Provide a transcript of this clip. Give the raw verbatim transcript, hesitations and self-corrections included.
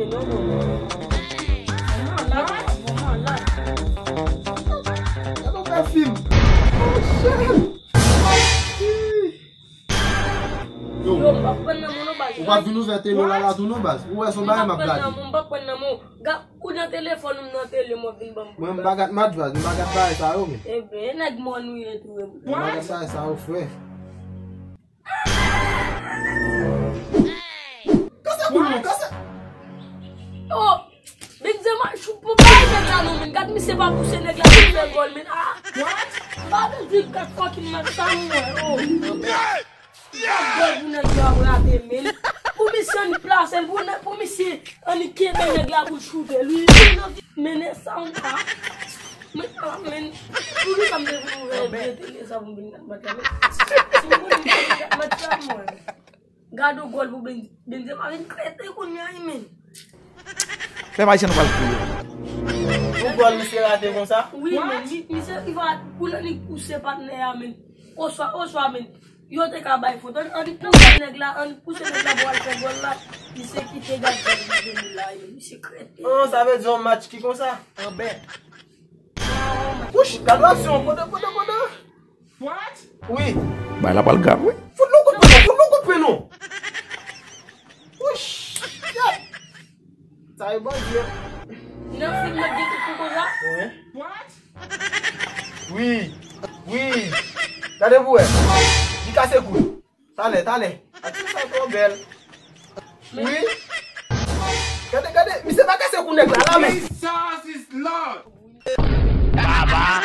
Gade w fè fim. Oh, shit. Yo, yo, m p ap pran nan men w non, baz. Ou pa vin ouvè tele w la, la tou non, baz. Ou wè se yon bagay m ap gade. M p ap pran nan men w, m p ap pran nan men w. Ga-, ou nan telefòn, ou nan tele, mwen vin ban m. Mwen, m pa gad match, baz. M pa gad bagay sa yo, men. Eben, e nèg mòn ou ye tou, e. M pa gad bagay sa yo, frè. Kase koul non, kase. Oh, Big Zema, chou pou bay nèg la non, men. Gad misye pa pouse nèg la pou fè gòl, men. Ah. What? Ba de di gad fucking match sa, mwen. Oh. Gad gòl pou nèg yo ap rate, men. Pou misye annik plase l, pou nèg, pou misye annik kenbe nèg la pou l choute l. Wi, mennen sa yon pa. Men, ah, men, pou ki sa m te vin ouvè vye tele sa pou m vin gad match la, men? Si m konnen m te vin gad match la, mwen. Gad yon gòl pou Ben-, Benzema vin krete kounye a, wi, men. Pèp ayisyen nou pral kriye. Yon gòl misye rate konsa? Wi, men, mi-, misye rive a pou l annik pouse patnè a, men. Oswa, oswa, men. Yo te ka bay fot. Ann, ann pouse nèg la, ann pouse nèg la pou al fè gòl la. Misye kite gad gòl misye la, yo. Misye krete. Oh, sa vle di yon match ki konsa? Anbè. Wouch, gad aksyon, kote, kote, kote? What? Wi. Bay la pral grav, wi. Fout nou kout pwen non, fout nou kout pwen non. Wouch. Sa e bandi. Nan fim nan gen koukou konsa? Wi. What? Wi. Wi. Gade pou wè. Li kase kou. Talè, talè. Atis sa twò bèl. Wi. Gade, gade. Misye pa kase kou nèg la, la, men. Jesus is Lord. Baba.